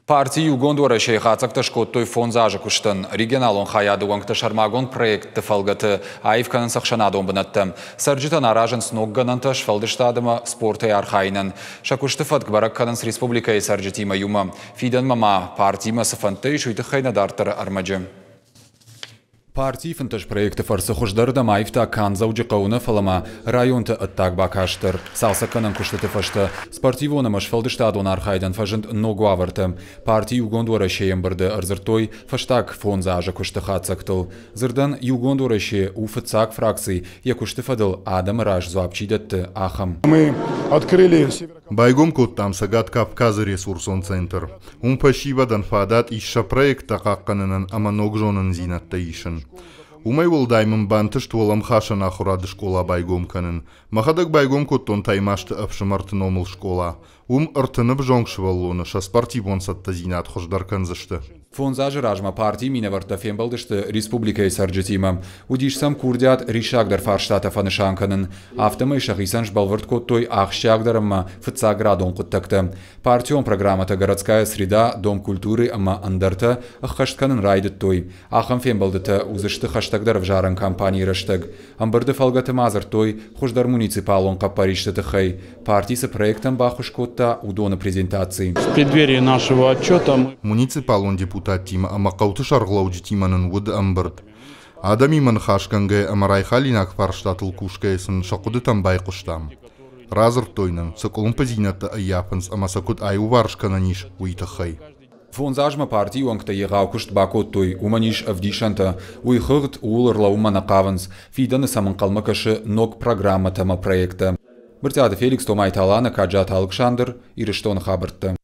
Парти Иугонд Уӕрӕсейы хатдзӕгтӕ скодтой 5 азы куыстӕн. Регионалон хайады уӕнгтӕ сӕрмагонд проектты фӕлгӕты аив кӕнынц ӕхсӕнадон бынӕттӕ. Цӕрджытӕн аразынц ног гӕнӕнтӕ сфӕлдыстад ӕмӕ спортӕй архайынӕн. Сӕ куысты фӕтк бӕрӕг кӕнынц республикӕйы цӕрджытимӕ иумӕ. Фидӕнмӕ ма партимӕ цы фӕндтӕ ис, уый тыххӕй нӕ дарддӕры ӕрмӕджы. Партийы 15 проекты фӕрцы хуыздӕрдӕм аивта канд Дзӕуджыхъӕуы нӕ, фӕлӕ ма районты ӕддаг бакаст дӕр. Цалцӕггӕнӕн куыстыты фӕстӕ спортивон ӕмӕ сфӕлдыстадон архайдӕн фӕзынд ног уавӕртӕ. Парти Иугонд Уӕрӕсейы ӕмбырды ӕрдзырдтой фӕстаг 5 азы куысты хатдзӕгтыл. Дзырдӕн, Иугонд Уӕрӕсе у фыццаг фракци, йӕ куысты фӕдыл адӕмы раз дзуапп чи дӕтты, ахӕм. Мы открыли Байгом кодтам Цӕгат Кавказы ресурсон центр. Уым фӕсивӕдӕн фадат ис сӕ проекттӕ хъахъхъӕнынӕн ӕмӕ ног зонындзинӕдтӕ исын. Уымӕй уӕлдай мын бантыст уӕлӕмхасӕн ахуырады скъола байгом кӕнын. Мӕхӕдӕг байгом кодтон Таймазты ӕфсымӕрты номыл скъола. Уым 30 ӕвзонг сывӕллоны сӕ спортивон цӕттӕдзинад хуыздӕр кӕндзысты. 5 азы размӕ партийы минӕвӕрттӕ фембӕлдысты республикӕйы цӕрджытимӕ. Уыдис сӕм курдиат риссагдӕр фарстатӕ фӕнысан кӕнын. Афтӕмӕй сӕхицӕн сбӕлвырд кодтой ахсджиагдӕр ӕмӕ фыццаградон хъуыддӕгтӕ. Партион программӕтӕ «Городская среда», «Дом культуры» ӕмӕ ӕндӕртӕ ӕххӕст кӕнын райдыдтой. Ахӕм фембӕлдытӕ уыдзысты хӕстӕгдӕр ӕвзарӕн кампанийы рӕстӕг. Ӕмбырды фӕлгӕты ма дзырдтой хуыздӕр муниципалон хъӕппӕристы тыххӕй. Парти цы проекттӕн баххуыс кодта, уыдоны презентаци. В преддверии нашего отчета мы Муниципалон депутаттимӕ ӕмӕ хъӕуты сӕргълӕуджытимӕ нын уыд ӕмбырд. Адӕмимӕ ныхасгӕнгӕ ӕмӕ райхалинаг фарстатыл кусгӕйӕ сын сӕ хъуыдытӕм байхъуыстам. Радзырдтой нын, цы къуылымпыдзинӕдтӕ ӕййафынц ӕмӕ сӕ куыд аиуварс кӕнӕн ис, уый тыххӕй. 5 азмӕ партийы уӕнгтӕ егъау куыст бакодтой, уымӕн ис ӕвдисӕнтӕ. Уый хыгъд ууыл ӕрлӕууынмӕ нӕ хъавынц. Фидӕны сӕм ӕнхъӕлмӕ кӕсы ног программӕтӕ ӕмӕ проекттӕ. Брытъиаты Феликс, Томайты Алана, Каджаты Алыксандр, Ирыстоны хабӕрттӕ.